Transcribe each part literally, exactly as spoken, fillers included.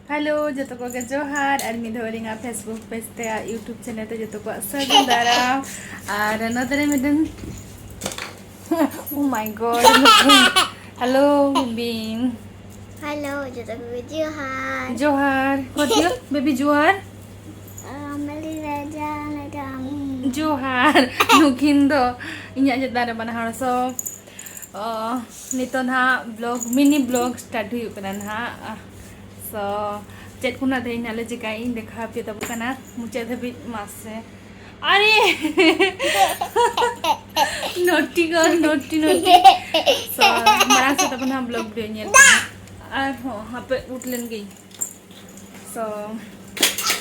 Hello, ᱡᱚᱛᱚ ᱠᱚᱜᱮ ᱡᱚᱦᱟᱨ᱾ ᱟᱨ ᱢᱤᱫ ᱫᱷᱟᱣ ᱟᱹᱞᱤᱧᱟᱜ Facebook page ᱛᱮ ᱟᱨ YouTube channel ᱛᱮ ᱡᱚᱛᱚ ᱠᱚᱣᱟᱜ ᱥᱟᱹᱜᱩᱱ ᱫᱟᱨᱟᱢ᱾ ᱟᱨ ᱱᱚᱛᱮ ᱨᱮ ᱢᱤᱫᱴᱮᱱ, oh my God, hello bin. Hello, ᱡᱚᱛᱚ ᱠᱚᱜᱮ ᱡᱚᱦᱟᱨ᱾ ᱡᱚᱦᱟᱨ᱾ ᱠᱚ ᱫᱤᱭᱟ, ᱵᱮᱵᱤ ᱡᱚᱦᱟᱨ᱾ ᱟᱢᱟᱞᱤ ᱨᱟᱡᱟ ᱢᱮᱰᱟᱢ᱾ ᱡᱚᱦᱟᱨ᱾ ᱱᱩᱠᱤᱱ ᱫᱚ ᱤᱧᱟᱹᱜ ᱪᱮᱛᱟᱱ ᱨᱮ ᱵᱟᱱᱟ ᱦᱚᱲ᱾ So, ᱚ, ᱱᱤᱛᱚᱜ ᱱᱟᱦᱟᱜ vlog, mini vlog start ᱦᱩᱭᱩᱜ ᱠᱟᱱᱟ ᱱᱟᱦᱟᱜ᱾ So, ᱪᱮᱫ ᱠᱚ ᱱᱟᱦᱟᱜ ᱛᱮᱦᱮᱧ ᱱᱟᱦᱟᱜ ᱞᱮ ᱪᱤᱠᱟᱹᱭᱟ, ᱤᱧ ᱫᱮᱠᱷᱟᱣ ᱟᱯᱮ ᱛᱟᱵᱚᱱ ᱠᱟᱱᱟ ᱢᱩᱪᱟᱹᱫ ᱫᱷᱟᱹᱵᱤᱡ᱾ ᱢᱟᱥᱮ, ᱟᱨᱮ! Naughty girl, naughty, naughty᱾ So, ᱢᱟᱲᱟᱝ ᱥᱮᱫ ᱛᱟᱵᱚᱱ ᱱᱟᱦᱟᱜ vlog video ᱧᱮᱞ ᱯᱮ ᱱᱟᱦᱟᱜ᱾ ᱟᱨᱦᱚᱸ ᱦᱟᱯᱮ ᱩᱴ ᱞᱮᱱ ᱜᱤᱧ᱾ So,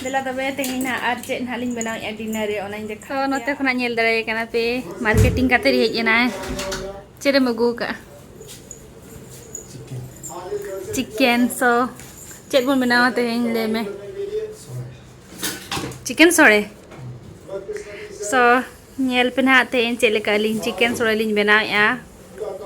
ᱫᱮᱞᱟ ᱛᱚᱵᱮ ᱛᱮᱦᱮᱧ ᱱᱟᱦᱟᱜ ᱟᱨ ᱪᱮᱫ ᱱᱟᱦᱟᱜ ᱞᱤᱧ ᱵᱮᱱᱟᱣᱮᱫᱼᱟ dinner ᱨᱮ, ᱚᱱᱟᱧ ᱫᱮᱠᱷᱟᱣ ᱛᱚ, ᱱᱚᱛᱮ ᱟᱯᱮᱭᱟ᱾ ᱠᱷᱚᱱᱟᱜ ᱧᱮᱞ ᱫᱟᱲᱮᱭᱟᱭ ᱠᱟᱱᱟ ᱯᱮ, marketing ᱠᱟᱛᱮ ᱦᱮᱡ ᱮᱱᱟᱭ᱾ ᱪᱮᱫ ᱮᱢ ᱟᱹᱜᱩ ᱟᱠᱟᱫᱼᱟ? Chicken᱾ So, ᱪᱮᱫ ᱵᱚᱱ ᱵᱮᱱᱟᱣᱟ ᱛᱮᱦᱮᱧ, ᱞᱟᱹᱭ ᱢᱮ? Chicken ᱥᱚᱲᱮ᱾ So, ᱧᱮᱞ ᱯᱮ ᱱᱟᱦᱟᱜ ᱛᱮᱦᱮᱧ ᱪᱮᱫ ᱞᱮᱠᱟ ᱟᱹᱞᱤᱧ chicken ᱥᱚᱲᱮ ᱞᱤᱧ ᱵᱮᱱᱟᱣᱮᱫᱼᱟ᱾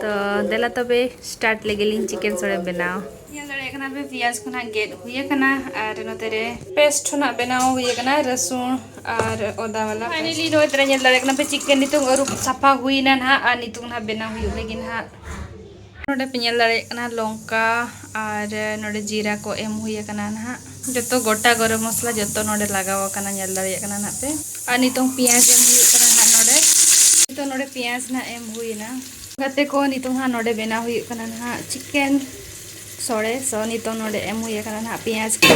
ᱛᱚ, ᱫᱮᱞᱟ ᱛᱚᱵᱮ start ᱞᱮᱜᱮ ᱞᱤᱧ chicken ᱥᱚᱲᱮ ᱵᱮᱱᱟᱣ᱾ ᱧᱮᱞ ᱫᱟᱲᱮᱭᱟᱜ ᱠᱟᱱᱟ ᱯᱮ, ᱯᱮᱸᱭᱟᱡᱽ ᱠᱚ ᱱᱟᱦᱟᱜ ᱜᱮᱫ ᱦᱩᱭ ᱟᱠᱟᱱᱟ ᱟᱨ ᱱᱚᱛᱮ ᱨᱮ paste ᱦᱚᱸ ᱱᱟᱦᱟᱜ ᱵᱮᱱᱟᱣ ᱦᱩᱭ ᱟᱠᱟᱱᱟ, ᱨᱟᱹᱥᱩᱱ ᱟᱨ ᱟᱫᱟ ᱣᱟᱞᱟ᱾ Finally, ᱱᱚᱜᱼᱚᱭ ᱛᱚᱨᱟ ᱧᱮᱞ ᱫᱟᱲᱮᱭᱟᱜ ᱠᱟᱱᱟ ᱯᱮ, chicken ᱱᱤᱛᱚᱝ ᱟᱹᱨᱩᱵ ᱥᱟᱯᱷᱟ ᱦᱩᱭᱱᱟ ᱱᱟᱦᱟᱜ ᱟᱨ ᱱᱤᱛᱚᱝ ᱱᱟᱦᱟᱜ ᱵᱮᱱᱟᱣ ᱦᱩᱭᱩᱜ ᱞᱟᱹᱜᱤᱫ ᱱᱟᱦᱟᱜ᱾ ᱱᱚᱰᱮ ᱯᱮ ᱧᱮᱞ ᱫᱟᱲᱮᱭᱟᱜ ᱠᱟᱱᱟ ᱞᱚᱝᱠᱟ ᱟᱨ ᱱᱚᱰᱮ ᱡᱤᱨᱟ ᱠᱚ ᱮᱢ ᱦᱩᱭ ᱟᱠᱟᱱᱟ ᱱᱟᱦᱟᱜ᱾ ᱡᱚᱛᱚ ᱜᱚᱴᱟ ᱜᱚᱨᱚᱢ ᱢᱚᱥᱞᱟ ᱡᱚᱛᱚ ᱱᱚᱰᱮ ᱞᱟᱜᱟᱣ ᱟᱠᱟᱱᱟ, ᱧᱮᱞ ᱫᱟᱲᱮᱭᱟᱜ ᱠᱟᱱᱟ ᱱᱟᱦᱟᱜ ᱯᱮ᱾ ᱟᱨ ᱱᱤᱛᱚᱝ ᱯᱮᱸᱭᱟᱡᱽ ᱮᱢ ᱦᱩᱭᱩᱜ ᱠᱟᱱᱟ ᱱᱟᱦᱟᱜ ᱱᱚᱰᱮ᱾ ᱱᱤᱛᱚᱝ ᱱᱚᱰᱮ ᱯᱮᱸᱭᱟᱡᱽ ᱱᱟᱦᱟᱜ ᱮᱢ ᱦᱩᱭᱮᱱᱟ᱾ ᱜᱟᱛᱮ ᱠᱚ, ᱱᱤᱛᱚᱝ ᱦᱟᱸᱜ ᱱᱚᱰᱮ ᱵᱮᱱᱟᱣ ᱦᱩᱭᱩᱜ ᱠᱟᱱᱟ ᱱᱟᱦᱟᱜ chicken ᱥᱚᱲᱮ᱾ So, ᱱᱤᱛᱚᱝ ᱱᱚᱰᱮ ᱮᱢ ᱦᱩᱭ ᱟᱠᱟᱱᱟ ᱱᱟᱦᱟᱜ ᱯᱮᱸᱭᱟᱡᱽ ᱠᱚ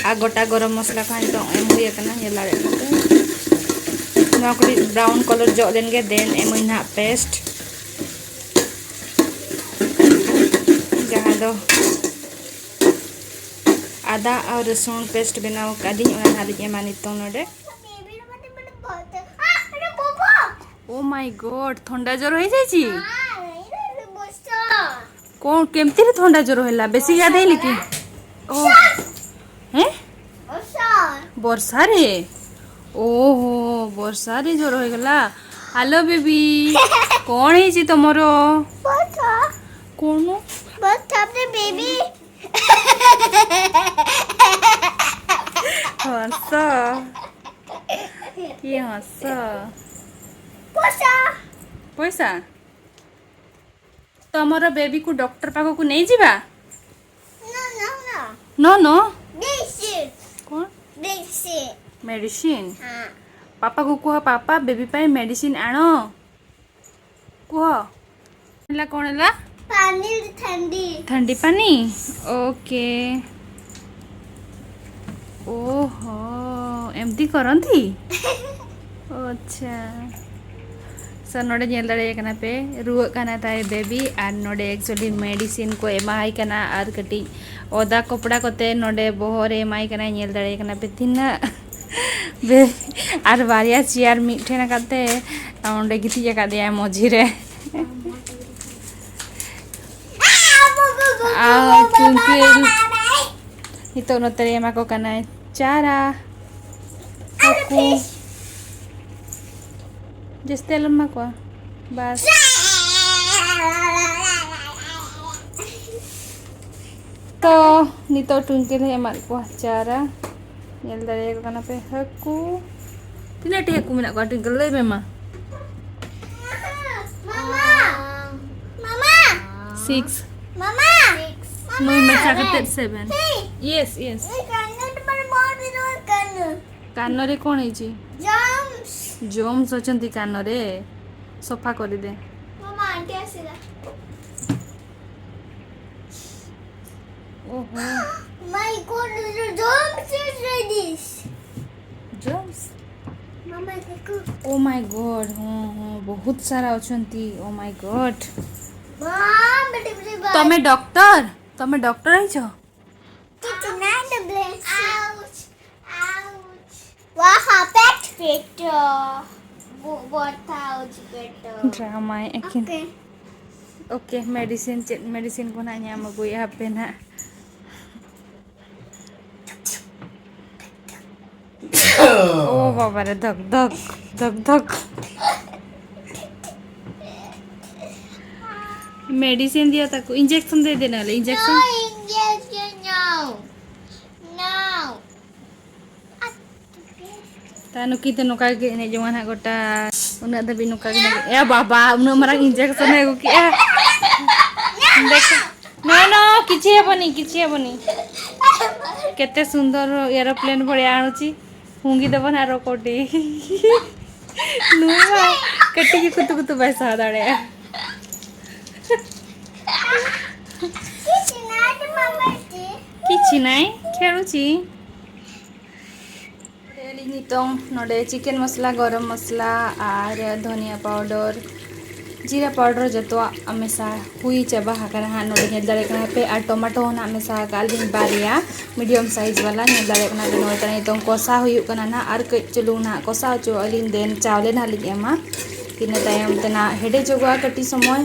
ᱟᱨ ᱜᱚᱴᱟ ᱜᱚᱨᱚᱢ ᱢᱚᱥᱞᱟ ᱠᱚ ᱦᱟᱸᱜ ᱱᱤᱛᱚᱝ ᱮᱢ ᱦᱩᱭ ᱟᱠᱟᱱᱟ, ᱧᱮᱞ ᱫᱟᱲᱮᱭᱟᱜ ᱠᱟᱱᱟ ᱯᱮ᱾ ᱱᱚᱣᱟ ᱠᱟᱹᱴᱤᱡ brown colour ᱡᱚᱜ ᱞᱮᱱ ᱜᱮ, then ᱮᱢᱟᱹᱧ ᱱᱟᱦᱟᱜ paste, ᱡᱟᱦᱟᱸ ᱫᱚ ᱟᱫᱟ ᱟᱨ ᱨᱟᱹᱥᱩᱱ paste ᱵᱮᱱᱟᱣ ᱟᱠᱟᱫᱤᱧ, ᱚᱱᱟ ᱱᱟᱦᱟᱜ ᱞᱤᱧ ᱮᱢᱟ ᱱᱤᱛᱚᱝ ᱱᱚᱰᱮ᱾ Oh my God, ᱛᱷᱚᱱᱰᱟ ᱡᱚᱨ ᱦᱩᱭ ᱡᱟᱭᱪᱤ? কোন, কেমতি রে ঠান্ডা জ্বর হইলা? বেশি গাধেইলি কি? ও। হ্যাঁ? বর্ষা রে? ওহো, বর্ষা রে জ্বর হয়ে গেলা। Hello baby. কোন হয়েছে তোমার? কোন? বর্ষা রে বেবি। ହସ। କି ହସ? ପଇସା। ପଇସା? ତମର ବେବିକୁ ଡକ୍ଟର ପାଖକୁ ନେଇଯିବା? No, no, no. No no. Medicine. କ'ଣ? Medicine. ମେଡିସିନ। ହଁ। ପାପାକୁ କୁହ, "ପାପା, ବେବି ପାଇଁ ମେଡିସିନ ଆଣ।" କୁହ। ହେଲା, କ'ଣ ହେଲା? ପାଣି ଥଣ୍ଡି। ଥଣ୍ଡି ପାଣି। ଓକେ। ᱳᱦᱳ, ᱮᱢᱛᱤ ᱠᱚᱨᱚᱱᱛᱤ? ᱟᱪᱪᱷᱟ᱾ ᱥᱚ ᱱᱚᱰᱮ ᱧᱮᱞ ᱫᱟᱲᱮᱭᱟᱜ ᱠᱟᱱᱟ ᱯᱮ, ᱨᱩᱣᱟᱹᱜ ᱠᱟᱱᱟ ᱛᱟᱭ ᱵᱮᱵᱤ, ᱟᱨ ᱱᱚᱰᱮ actually medicine ᱠᱚ ᱮᱢᱟᱭ ᱠᱟᱱᱟ, ᱟᱨ ᱠᱟᱹᱴᱤᱡ ᱚᱫᱟ ᱠᱚᱯᱲᱟ ᱠᱚᱛᱮ ᱱᱚᱰᱮ ᱵᱚᱦᱚᱜ ᱨᱮ ᱮᱢᱟᱭ ᱠᱟᱱᱟ᱾ ᱧᱮᱞ ᱫᱟᱲᱮᱭᱟᱜ ᱠᱟᱱᱟ ᱯᱮ ᱛᱤᱱᱟᱹᱜ ᱵᱮ-, ᱟᱨ ᱵᱟᱨᱭᱟ ᱪᱮᱭᱟᱨ ᱢᱤᱫ ᱴᱷᱮᱱ ᱟᱠᱟᱫ ᱛᱮ ᱚᱸᱰᱮ ᱜᱤᱛᱤᱡ ᱟᱠᱟᱫᱮᱭᱟᱭ ᱢᱚᱡᱷᱤ ᱨᱮ᱾ ᱟᱨ ᱴᱩᱝᱠᱤ ᱱᱤᱛᱚᱜ ᱱᱚᱛᱮ ᱨᱮ ᱮᱢᱟ ᱠᱚ ᱠᱟᱱᱟᱭ ᱪᱟᱨᱟ᱾ ᱦᱟᱹᱠᱩ ᱡᱟᱹᱥᱛᱤ ᱟᱞᱚᱢ ᱮᱢᱟ ᱠᱚᱣᱟ᱾ ᱵᱟᱥ᱾ ᱛᱚ, ᱱᱤᱛᱚᱜ ᱴᱩᱝᱠᱤ ᱞᱮ ᱮᱢᱟᱫ ᱠᱚᱣᱟ ᱪᱟᱨᱟ᱾ ᱧᱮᱞ ᱫᱟᱲᱮᱭᱟᱠᱚ ᱠᱟᱱᱟ ᱯᱮ ᱦᱟᱹᱠᱩ᱾ ᱛᱤᱱᱟᱹᱜ ᱴᱤ ᱦᱟᱹᱠᱩ ᱢᱮᱱᱟᱜ ᱠᱚᱣᱟ ᱴᱩᱝᱠᱤ? ᱞᱟᱹᱭ ᱢᱮ ᱢᱟ᱾ ᱢᱟᱢᱟ᱾ ᱢᱟᱢᱟ᱾ ᱥᱤᱠᱥ᱾ ᱢᱟᱢᱟ᱾ ᱱᱩᱭ ᱢᱮᱥᱟ ᱠᱟᱛᱮ seven. Hey. Yes, yes. Hey, ᱠᱟᱱᱱᱩ ᱛᱚᱢᱟᱨ ᱵᱚᱦᱩᱛ ᱫᱤᱱ ᱦᱩᱭ ᱠᱟᱱᱱᱩ। କାନରେ କ'ଣ ହେଇଛି? ଜମ୍ସ। ଜମ୍ସ ଅଛନ୍ତି କାନରେ। ସଫା କରିଦେ। ମାମା ଆଣ୍ଟି ଆସିଲା। ଓହୋ। My God, ଜମ୍ସ is this। ଜମ୍ସ। ମାମା ଦେଖ। ଓ ମାଇ ଗଡ୍, ହଁ ହଁ, ବହୁତ ସାରା ଅଛନ୍ତି। Oh my god. ବାମ୍ ବେଟି ବେଟି ବାମ୍। ତମେ ଡକ୍ଟର? ତମେ ଡକ୍ଟର ହେଇଛ? It's not the blessing। ଆଉଚ୍। ଆଉଚ୍। ୱାହା ପେଟ ପେଟ। ବ- ବଥା ହଉଛି ପେଟ। ଡ୍ରାମା ଏକିନ୍। ଓକେ। ଓକେ, ମେଡିସିନ, ଚେ- ମେଡିସିନ ᱠᱚ ᱱᱟᱜ ᱧᱟᱢ ᱟᱹᱜᱩᱭᱟ ᱦᱟᱯᱮ ᱱᱟᱜ᱾ ᱳ ᱵᱟᱵᱟᱨᱮ, ᱫᱷᱚᱠ ᱫᱷᱚᱠ, ᱫᱷᱚᱠ ᱫᱷᱚᱠ᱾ ମେଡିସିନ ଦିଅ ତାକୁ, ଇଞ୍ଜେକ୍ସନ ଦେଇଦେ ନହେଲେ, injection. No injection, no। No। ଆ, ᱛᱟ ᱱᱩᱠᱤᱱ ᱫᱚ ᱱᱚᱝᱠᱟ ᱜᱮ ᱮᱱᱮᱡ ᱡᱚᱝᱟ ᱱᱟᱦᱟᱜ ᱜᱚᱴᱟ᱾ ᱩᱱᱟᱹᱜ ᱫᱷᱟᱹᱵᱤᱡ ᱱᱚᱝᱠᱟ ᱜᱮ ᱮᱱᱮᱡ᱾ ᱮ ᱵᱟᱵᱟ, ᱩᱱᱟᱹᱜ ᱢᱟᱨᱟᱝ injection ᱮ ᱟᱹᱜᱩ ᱠᱮᱜᱼᱟ᱾ ᱫᱮᱠᱷ, ᱱᱚ, ᱱᱚ, ᱠᱤᱪᱷᱤ ᱦᱚᱵᱚᱱᱤ, ᱠᱤᱪᱷᱤ ᱦᱚᱵᱚᱱᱤ᱾ କେତେ ସୁନ୍ଦର aeroplane ଭଳିଆ ଆଣୁଛି। ଫୁଙ୍ଗି ଦେବ ନା ରକେଟ୍ଟି। ନୂଆ କାଟିକି କୁତୁ କୁତୁ ବାଇ ସାହା ᱫᱟᱲᱮᱭᱟᱜᱼᱟ। କିଛି ନାହିଁ, ମାମାଟି। କିଛି ନାହିଁ, ଖେଳୁଛି। ᱟᱹᱞᱤᱧ ᱱᱤᱛᱚᱝ ᱱᱚᱰᱮ chicken ᱢᱚᱥᱞᱟ, ᱜᱚᱨᱚᱢ ᱢᱚᱥᱞᱟ ᱟᱨ ᱫᱷᱚᱱᱤᱭᱟ powder, ᱡᱤᱨᱟ powder ᱡᱚᱛᱚᱣᱟᱜ ᱢᱮᱥᱟ ᱦᱩᱭ ᱪᱟᱵᱟ ᱟᱠᱟᱱᱟ ᱦᱟᱸᱜ᱾ ᱱᱚᱰᱮ ᱧᱮᱞ ᱫᱟᱲᱮᱭᱟᱜ ᱠᱟᱱᱟ ᱯᱮ, ᱟᱨ ᱴᱚᱢᱟᱴᱳ ᱦᱚᱸ ᱱᱟᱜ ᱢᱮᱥᱟ ᱟᱠᱟᱫ ᱞᱤᱧ ᱵᱟᱨᱭᱟ medium size ᱵᱟᱞᱟ᱾ ᱧᱮᱞ ᱫᱟᱲᱮᱭᱟᱜ ᱠᱟᱱᱟ ᱯᱮ ᱱᱚᱜᱼᱚᱭ ᱛᱟᱦᱮᱸ ᱱᱤᱛᱚᱝ ᱠᱚᱥᱟ ᱦᱩᱭᱩᱜ ᱠᱟᱱᱟ ᱱᱟᱜ, ᱟᱨ ᱠᱟᱹᱡ ᱪᱩᱞᱩᱝ ᱱᱟᱜ ᱠᱚᱥᱟ ᱦᱚᱪᱚᱣᱟᱜ ᱞᱤᱧ, then ᱪᱟᱣᱞᱮ ᱱᱟᱜ ᱞᱤᱧ ᱮᱢᱟ᱾ ᱤᱱᱟᱹ ᱛᱟᱭᱚᱢ ᱛᱮ ᱱᱟᱜ ᱦᱮᱰᱮᱡᱚᱜᱚᱜᱼᱟ ᱠᱟᱹᱴᱤᱡ ᱥᱚᱢᱚᱭ,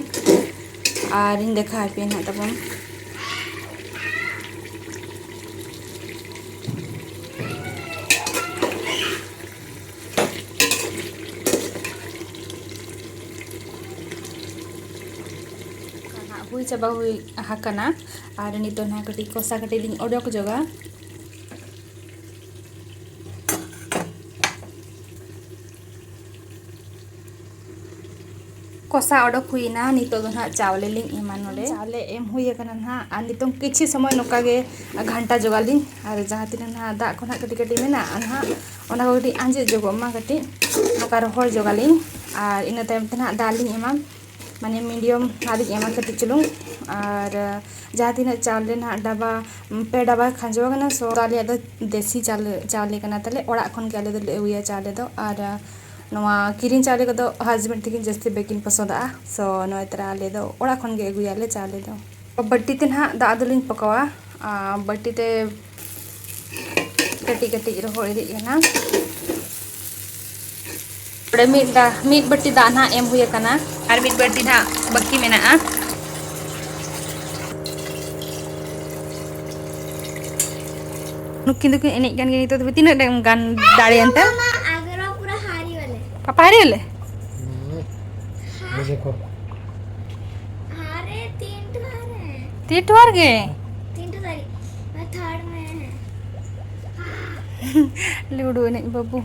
ᱟᱨᱤᱧ ᱫᱮᱠᱷᱟᱣ ᱟᱯᱮᱭᱟ ᱱᱟᱜ ᱛᱟᱵᱚᱱ᱾ ᱱᱟᱦᱟᱜ ᱦᱩᱭ ᱪᱟᱵᱟ ᱦᱩᱭ ᱟᱠᱟᱱᱟ᱾ ᱟᱨ ᱱᱤᱛᱚᱜ ᱱᱟᱦᱟᱜ ᱠᱟᱹᱴᱤᱡ ᱠᱚᱥᱟ ᱠᱟᱹᱴᱤᱡ ᱞᱤᱧ ᱚᱰᱚᱠ ᱧᱚᱜᱟ᱾ ᱠᱚᱥᱟ ᱚᱰᱚᱠ ᱦᱩᱭᱱᱟ, ᱱᱤᱛᱚᱜ ᱫᱚ ᱱᱟᱦᱟᱜ ᱪᱟᱣᱞᱮ ᱞᱤᱧ ᱮᱢᱟ ᱱᱚᱰᱮ᱾ ᱪᱟᱣᱞᱮ ᱮᱢ ᱦᱩᱭ ᱟᱠᱟᱱᱟ ᱱᱟᱦᱟᱜ, ᱟᱨ ᱱᱤᱛᱚᱝ ᱠᱤᱪᱷᱤ ᱥᱚᱢᱚᱭ ᱱᱚᱝᱠᱟ ᱜᱮ ᱜᱷᱟᱱᱴᱟ ᱡᱚᱜᱟᱲ ᱞᱤᱧ, ᱟᱨ ᱡᱟᱦᱟᱸ ᱛᱤᱱᱟᱹᱜ ᱱᱟᱦᱟᱜ ᱫᱟᱜ ᱠᱚ ᱱᱟᱦᱟᱜ ᱠᱟᱹᱴᱤᱡ ᱠᱟᱹᱴᱤᱡ ᱢᱮᱱᱟᱜᱼᱟ ᱱᱟᱦᱟᱜ, ᱚᱱᱟ ᱠᱚ ᱠᱟᱹᱴᱤᱡ ᱟᱸᱡᱮᱫ ᱡᱚᱜᱚᱜ ᱢᱟ, ᱠᱟᱹᱴᱤᱡ ᱱᱚᱝᱠᱟ ᱨᱚᱦᱚᱲ ᱡᱚᱜᱟᱲ ᱞᱤᱧ, ᱟᱨ ᱤᱱᱟᱹ ᱛᱟᱭᱚᱢ ᱛᱮ ᱱᱟᱦᱟᱜ ᱫᱟᱜ ᱞᱤᱧ ᱮᱢᱟ, ᱢᱟᱱᱮ medium ᱱᱟᱦᱟᱜ ᱞᱤᱧ ᱮᱢᱟ ᱠᱟᱹᱴᱤᱡ ᱪᱩᱞᱩᱝ᱾ ᱟᱨ ᱡᱟᱦᱟᱸ ᱛᱤᱱᱟᱹᱜ ᱪᱟᱣᱞᱮ ᱱᱟᱦᱟᱜ ᱰᱟᱵᱟ, ᱯᱮ ᱰᱟᱵᱟ ᱠᱷᱟᱸᱡᱚ ᱟᱠᱟᱱᱟ, so ᱟᱞᱮᱭᱟᱜ ᱫᱚ ᱫᱮᱥᱤ ᱪᱟᱣᱞᱮ, ᱪᱟᱣᱞᱮ ᱠᱟᱱᱟ ᱛᱟᱞᱮ, ᱚᱲᱟᱜ ᱠᱷᱚᱱ ᱜᱮ ᱟᱞᱮ ᱫᱚᱞᱮ ᱟᱹᱜᱩᱭᱟ ᱪᱟᱣᱞᱮ ᱫᱚ᱾ ᱟᱨ ᱱᱚᱣᱟ ᱠᱤᱨᱤᱧ ᱪᱟᱣᱞᱮ ᱠᱚᱫᱚ husband ᱛᱟᱹᱠᱤᱱ ᱡᱟᱹᱥᱛᱤ ᱵᱟᱹᱠᱤᱱ ᱯᱚᱥᱚᱸᱫᱟᱜᱼᱟ, so ᱱᱚᱣᱟ ᱛᱟᱨᱟ ᱟᱞᱮ ᱫᱚ ᱚᱲᱟᱜ ᱠᱷᱚᱱ ᱜᱮ ᱟᱹᱜᱩᱭᱟᱞᱮ ᱪᱟᱣᱞᱮ ᱫᱚ᱾ ᱵᱟᱹᱴᱤ ᱛᱮ ᱱᱟᱦᱟᱜ ᱫᱟᱜ ᱫᱚᱞᱤᱧ ᱯᱚᱠᱟᱣᱟ, ᱟᱨ ᱵᱟᱹᱴᱤ ᱛᱮ ᱠᱟᱹᱴᱤᱡ ᱠᱟᱹᱴᱤᱡ ᱨᱚᱦᱚᱲ ᱤᱫᱤᱜ ᱠᱟᱱᱟ᱾ ᱱᱚᱰᱮ ᱢᱤᱫ ᱫᱟ-, ᱢᱤᱫ ᱵᱟᱹᱴᱤ ᱫᱟᱜ ᱱᱟᱦᱟᱜ ᱮᱢ ᱦᱩᱭ ᱟᱠᱟᱱᱟ, ᱟᱨ ᱢᱤᱫ ᱵᱟᱹᱴᱤ ᱱᱟᱦᱟᱜ ᱵᱟᱹᱠᱤ ᱢᱮᱱᱟᱜᱼᱟ᱾ ᱱᱩᱠᱤᱱ ᱫᱚᱠᱤᱱ ᱮᱱᱮᱡ ᱠᱟᱱ ᱜᱮᱭᱟ ᱱᱤᱛᱚᱜ ᱫᱷᱟᱹᱵᱤᱡ᱾ ᱛᱤᱱᱟᱹᱜ ᱜᱟᱱ ᱫᱟᱲᱮᱭᱮᱱ ᱛᱮ? मामा, अगर वो पूरा हारी वाले। पापा हारे वाले? ये देखो। हारे, तीन ठो हारे हैं। तीन ठो हार गए? तीन ठो, सॉरी, मैं थर्ड में है। लूडो नहीं बाबू।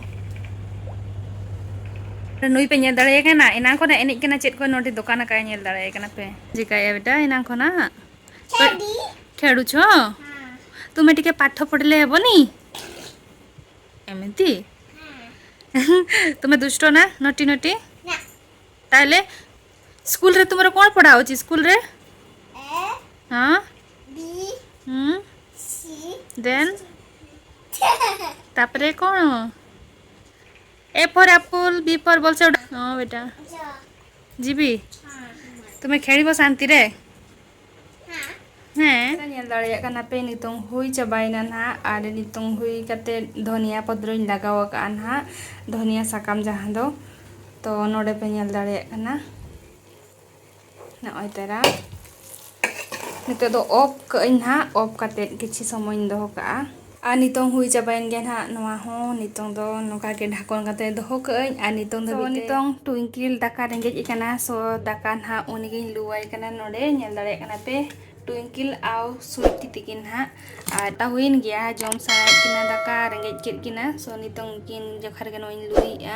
ᱱᱩᱭ ᱯᱮ ᱧᱮᱞ ᱫᱟᱲᱮᱭᱟᱭ ᱠᱟᱱᱟ, ᱮᱱᱟᱝ ᱠᱷᱚᱱᱟᱜ ᱮᱱᱮᱡ ᱠᱟᱱᱟ, ᱪᱮᱫ ᱠᱚ ᱱᱚᱰᱮ ᱫᱚᱠᱟᱱ ᱟᱠᱟᱫ ᱧᱮᱞ ᱫᱟᱲᱮᱭᱟᱭ ᱠᱟᱱᱟ ᱯᱮ᱾ ᱪᱤᱠᱟᱹᱭᱟ ᱵᱮᱴᱟ ᱮᱱᱟᱝ ᱠᱷᱚᱱᱟᱜ? खेलुछ। तुमे टिके पाठ पढ़ले हेबनी। एमती। तुमे दुष्ट ना, नटी नटी। ताहले स्कूल रे तुमरो कोन पढ़ाउची स्कूल रे? हाँ। हम्म। देन। तापरे कोन? A for apple, B for ball से उड़ा। हाँ बेटा। जीबी। तुमे खेली बो शांति रे। ᱦᱮᱸ᱾ ᱧᱮᱞ ᱫᱟᱲᱮᱭᱟᱜ ᱠᱟᱱᱟ ᱯᱮ, ᱱᱤᱛᱚᱝ ᱦᱩᱭ ᱪᱟᱵᱟᱭᱮᱱᱟ ᱱᱟᱦᱟᱜ᱾ ᱟᱨ ᱱᱤᱛᱚᱝ ᱦᱩᱭ ᱠᱟᱛᱮ ᱫᱷᱚᱱᱤᱭᱟ ᱯᱚᱫᱨᱚᱧ ᱞᱟᱜᱟᱣ ᱟᱠᱟᱫᱼᱟ ᱱᱟᱦᱟᱜ, ᱫᱷᱚᱱᱤᱭᱟ ᱥᱟᱠᱟᱢ ᱡᱟᱦᱟᱸ ᱫᱚ᱾ ᱛᱚ ᱱᱚᱰᱮ ᱯᱮ ᱧᱮᱞ ᱫᱟᱲᱮᱭᱟᱜ ᱠᱟᱱᱟ, ᱱᱚᱜᱼᱚᱭ ᱛᱟᱨᱟ᱾ ᱱᱤᱛᱚᱜ ᱫᱚ ᱚᱯᱷ ᱠᱟᱜ ᱟᱹᱧ ᱱᱟᱦᱟᱜ, ᱚᱯᱷ ᱠᱟᱛᱮ ᱠᱤᱪᱷᱤ ᱥᱚᱢᱚᱭᱤᱧ ᱫᱚᱦᱚ ᱠᱟᱜᱼᱟ᱾ ᱟᱨ ᱱᱤᱛᱚᱝ ᱦᱩᱭ ᱪᱟᱵᱟᱭᱮᱱ ᱜᱮᱭᱟ ᱱᱟᱦᱟᱜ ᱱᱚᱣᱟ ᱦᱚᱸ᱾ ᱱᱤᱛᱚᱝ ᱫᱚ ᱱᱚᱝᱠᱟ ᱜᱮ ᱰᱷᱟᱠᱚᱱ ᱠᱟᱛᱮ ᱫᱚᱦᱚ ᱠᱟᱜ ᱟᱹᱧ᱾ ᱟᱨ ᱱᱤᱛᱚᱝ ᱫᱚ ᱛᱚ ᱵᱤᱛᱟᱹ ᱱᱤᱛᱚᱝ ᱴᱩᱭᱤᱝᱠᱤᱞ ᱫᱟᱠᱟ ᱨᱮᱸᱜᱮᱡ ᱟᱠᱟᱱᱟ, ᱥᱳ ᱫᱟᱠᱟ ᱱᱟᱦᱟᱜ ᱩᱱᱤᱜᱤᱧ ᱞᱩᱣᱟᱭ ᱠᱟᱱᱟ᱾ ᱱᱚᱰᱮ ᱧᱮᱞ ᱫᱟᱲᱮᱭᱟᱜ ᱠᱟᱱᱟ ᱯᱮ, ᱴᱩᱭᱤᱝᱠᱤᱞ ᱟᱨ ᱥᱩᱭᱴᱤ ᱛᱤᱠᱤᱱ ᱱᱟᱦᱟᱜ᱾ ᱟᱨ ᱛᱟ ᱦᱩᱭᱮᱱ ᱜᱮᱭᱟ, ᱡᱚᱢ ᱥᱟᱱᱟᱭᱮᱫ ᱠᱤᱱᱟ ᱫᱟᱠᱟ, ᱨᱮᱸᱜᱮᱡ ᱠᱮᱫ ᱠᱤᱱᱟ᱾ ᱥᱳ ᱱᱤᱛᱚᱝ ᱩᱱᱠᱤᱱ ᱡᱚᱠᱷᱟ ᱨᱮᱜᱮ ᱱᱚᱣᱟᱧ ᱞᱩᱭᱮᱜᱼᱟ᱾